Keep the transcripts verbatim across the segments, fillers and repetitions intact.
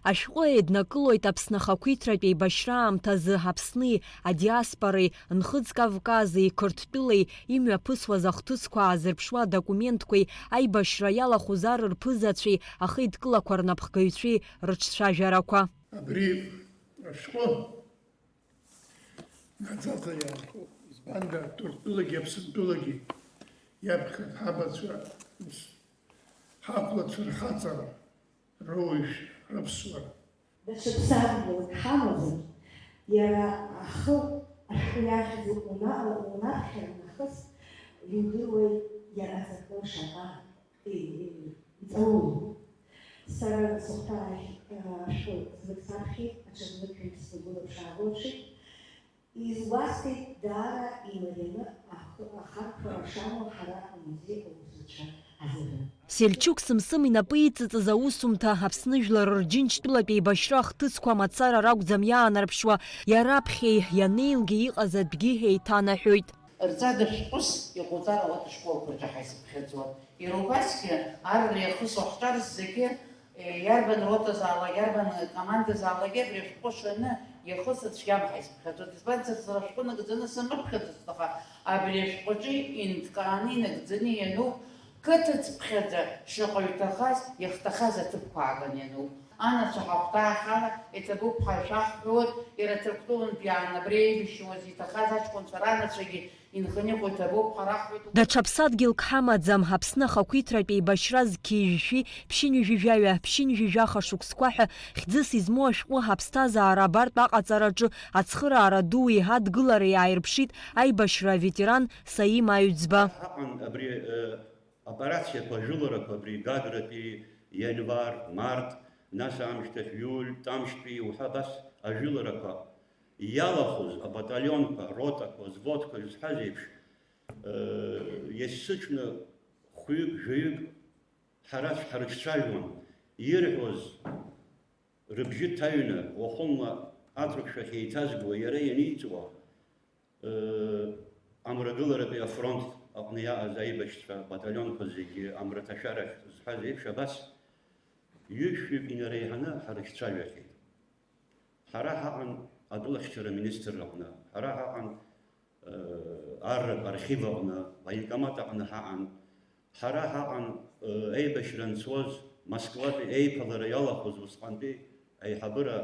Ашәҟәы еиднакылоит Аԥсны ахақәиҭратә еибашьра аамҭазы Аԥсни адиаспореи, Нхыҵ Кавкази, Қырҭтәылеи имҩаԥысуаз ахҭысқәа аазырԥшуа адокументқәеи аибашьра иалахәыз ар рԥызацәеи ахеидкылақәа рнапхгаҩцәеи рыҿцәажәарақәа. Абри ашәҟәы наӡаӡа иаанхоит, избанда Ҭырқәтәылагьы Аԥсынтәылагьы иаԥхьа ҳабацәа, ус, ҳақәлацәа рхаҵара, роуаҩшәа, рыԥсуара. Даҽа ԥсадгьылк ҳамаӡам, иара ахы ашәҟәы иахьӡу уна-, унаԥхьар нахыс иудыруеи иара аҵакы шаҟа и-, и-, иҵаулоу. Сара сыхәҭаахь, а, ашәҟәы знык саԥхьеит, аҽазнык ҩынтә сгәылаԥш-аалаԥшит. Изгәасҭеит, даара имарианы ахы-, ахархәара шамоу ҳара амузеи аусзуҩцәа азыҳәан. Сельчук Сымсым инапы иҵыҵыз аусумҭа Аԥсны жәлар рџьынџьтәылатә еибашьра ахҭысқәа мацара ракәӡам иаанарԥшуа, иара аԥхьеи ианеилгеи иҟаз атәгьы еиҭанаҳәоит. Рҵада шәҟәыс иҟоуҵар ауеит ашколқәа рҿы ҳаизыԥхьаӡо. Иара убасгьы, арра иахысуа ҳҿар зегьы, е, иарбан ротазаалак, иарбан командазаалак абри ашәҟәы шаны иахысыр цәгьам ҳаизыԥхьаӡоит. Избанзар, сара ашәҟәы нагӡаны санрыԥхьаӡоз, аха абри ашәҟәаҿы инҭкааны инагӡаны иануп, қыҭацыԥхьаӡа шаҟаҩ иҭахаз, иахҭахаз аҭыԥқәа ааганы иануп. Анацәа ҳахәҭаахьала иҭабуп ҳәа шәаҳҳәоит, иара Ҭырқәтәылантә иааны абри еибашьуаз иҭахаз аҷкәынцәа ранацәагьы инханы иҟоу иҭабуп ҳәа раҳҳәоит. Даҽа ԥсадгьылк ҳамаӡам, Аԥсны ахақәиҭратә еибашьра зқьи жәшәи ԥшьынҩажәи жәаҩа, ԥшьынҩажәи жәаха шықәсқәа ҳәа хьӡыс измоу ашәҟәы ҳаԥсҭазаара абартә аҟаҵараҿы ацхыраара дуи адгылареи ааирԥшит аибашьра аветеран Саим Аҩӡба. Ҳаҟан абри, э, Операциақәа, ажәыларақәа абри Гагратәи, ианвар, март, нас аамышьҭахь иуль, тамшьтәи уҳәа абас ажәыларақәа иалахәыз абаталионқәа, ротақәа, взводқәа зҳәаз еиԥш, э, есыҽны хәҩык, жәаҩык ҳара ҳрыҿцәажәон, ирҳәоз рыбжьы ҭаҩны, уахынла аҵәықәшәахь еиҭазго иара ианиҵуа, Амрагыларатәи афронт аҟны иааз аибашьцәа баталионқәа зегьы амраҭашәарахь зҳәаз еиԥш, абас ҩышәҩык инареиҳаны ҳрыхцәажәахьеит. Ҳара ҳаҟан атәылахьчара аминистрра аҟны, ҳара ҳаҟан, э, арратә архив аҟны, военкомат аҟны ҳаҟан, ҳара ҳаҟан, э, аибашьра анцоз, Москватәи еиԥылара иалахәыз усҟантәи аиҳабыра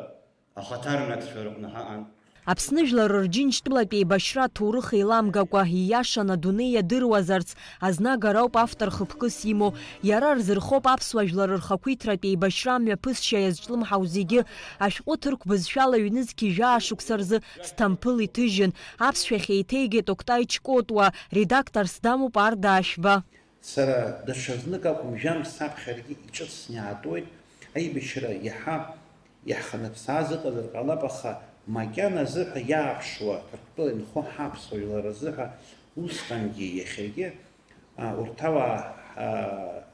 ахаҭарнакцәа рыҟны ҳаҟан. Аԥсны жәлар рырџьынџьтәылатә еибашьра аҭоурых еиламгакәа, ииашаны адунеи иадыруазарц, азнагара ауп автор хықәкыс имоу. Иара рзырхоуп аԥсуа жәлар рхақәиҭратә еибашьра амҩаԥысшьа иазҿлымҳау зегьы. Ашәҟәы ҭырқә бызшәала ҩнызқьи жәаа шықәса рзы Сҭампыл иҭыжьын. Аԥсшәахь еиҭеигеит Октай Чкотуа, редакторс дамоуп Арда Ашәба. Сара даҽазнык акәым, жәамш саԥхьаргьы иҿыцны иаатуеит, аибашьра иаҳа иаҳханаԥсааз ыҟазар ҟалап, аха макьаназы ҳәа иааԥшуа, Ҭырқәтәыла инхо ҳаԥсуа жәлар рзы ҳәа усҟангьы иахьагьы, а, урҭ ауаа, а,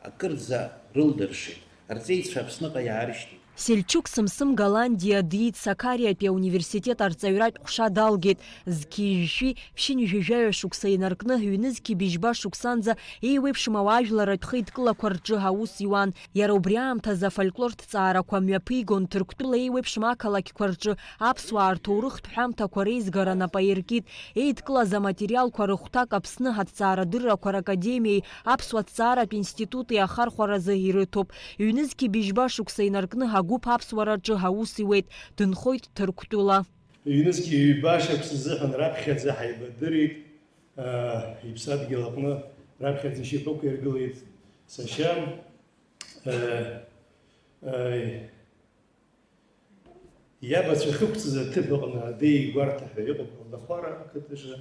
акырӡа рылдыршеит, рҵеицәа Аԥсныҟа иаарышьҭит. Сельчук Сымсым Голландиа диит, Сакариатәи ауниверситет арҵаҩратә ҟәша далгеит. Зқьи жәшәи ԥшьынҩажәи жәаҩа шықәса инаркны, ҩнызқьи быжьба шықәсанӡа еиуеиԥшым ауаажәларратә хеидкылақәа рҿы аус иуан. Иара убри аамҭазы афольклорҭҵаарақәа мҩаԥигон, Ҭырқәтәыла еиуеиԥшым ақалақьқәа рҿы аԥсуаа рҭоурыхтә ҳәамҭақәа реизгара нап аиркит. Еидкылаз аматериалқәа рыхәҭак Аԥсны аҭҵаарадыррақәа ракадемиеи Аԥсуа ҭҵааратә институти ахархәаразы ирыҭоуп. Ҩнызқьи быжьба шықәса инаркны агәыԥ аԥсуараҿы аус иуеит, дынхоит Ҭырқәтәыла. Ҩнызқьи ҩба шықәса азыҳәан раԥхьаӡа ҳаибадырит, аа, иԥсадгьыл аҟны раԥхьаӡа ишьапы ықәиргылеит сашьа. Э, э, Иабацәа хықәҵыз аҭыԥ аҟны адеи гәарҭа ҳәа иҟоуп Лахәара ақыҭаҿы,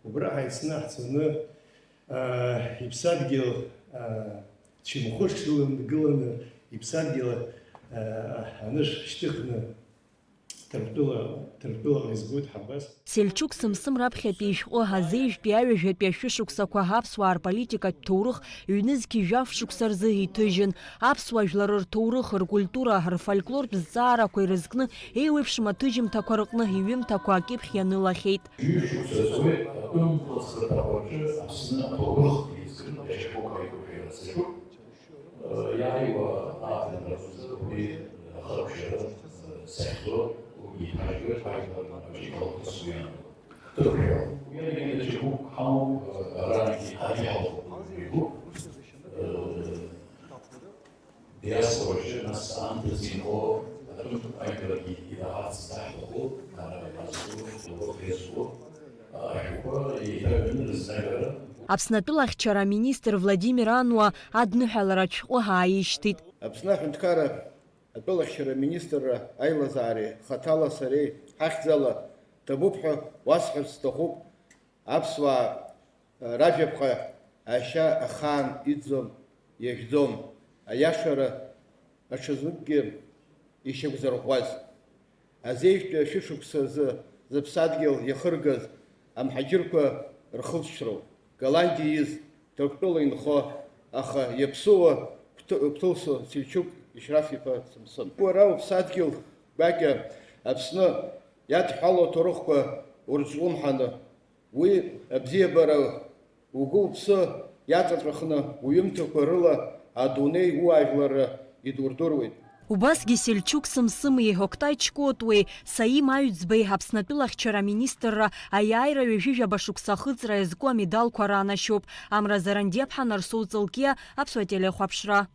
убра ҳаицны ҳцаны, аа, иԥсадгьыл, аа, чымхәышк рыламгыланы, иԥсадгьыл, аа, анышә шьҭыхны Ҭырқәтәыла, Ҭырқәтәылаҟа изгоит ҳабас. Сельчук Сымсым раԥхьатәи ишәҟәы азеижәтәи аҩажәатәи ашәышықәсақәа аԥсуаа рполитикатә ҭоурых ҩнызқьи жәаф шықәса рзы иҭыжьын. Аԥсуа жәлар рҭоурых, ркультура, рфольклортә зҵаарақәа ирызкны еиуеиԥшым аҭыжьымҭақәа рыҟны иҩымҭақәа акьыԥхь ианылахьеит. Ҩышықәса ҵуеит атәым лыҵхырҭақәа рҿы Аԥсны аҭоурых еизганы ашьапыла аиқәыршәара саҿуп. Иааиуа ааԥынрақәа рзы уи ахыркәшара Сахьцо, уигьы иҭажьуеит, ҳажәлар рҿы иҟалақәаз уи аан. Ҭырқәшәала. Уи адагьы даҽа гәыԥк ҳамоуп, арантәи ҳадиҳалхуп уи гәыԥ. Диаспораҿы, нас, аамҭазы инхо атәым аиԥыларагьы ираҳарц даҳҭахуп, ара иҟазҵо, ҭоурых иазку ашәҟәқәа еиҭаҩны рызнагара. Аԥсны атәылахьчара аминистр Владимир Ануа адныҳәаларатә шәҟәы ааишьҭит. Аԥсны аҳәынҭқарра атәылахьчара аминистрра аилазаареи хаҭала сареи ҳахьӡала ҭабуп ҳәа уасҳәарц сҭахуп, аԥсуаа ражәаԥҟа ашьа ахаан иӡӡом, иажәӡом, аиашара аҽазыкгьы ишьақәзырӷәӷәаз. Азеижәтәи ашәышықәса азы зыԥсадгьыл иахыргаз амҳаџьырқәа рхылҵшьҭроуп. Голландиа ииз, Ҭырқәтәыла инхо, аха иаԥсыуа гәҭы-, гәҭылсо Сельчук Ишраф-иԥа Сымсым. Уара уԥсадгьыл гәакьа Аԥсны иадҳәало аҭоурыхқәа урызҿлымҳаны, уи абзиабара угәы-уԥсы иаҵаҵәахны уҩымҭақәа рыла адунеи ууаажәларра идурдыруеит. Убасгьы Сельчук Сымсыми Октай Чкотуеи Саим Аҩӡбеи Аԥсны атәылахьчара аминистрра аиааира ҩажәи жәаба шықәса ахыҵра иазку амедалқәа ранашьоуп. Амра Зарандиаԥҳа, Нарсоу Ҵылкиа, Аԥсуа телехәаԥшра.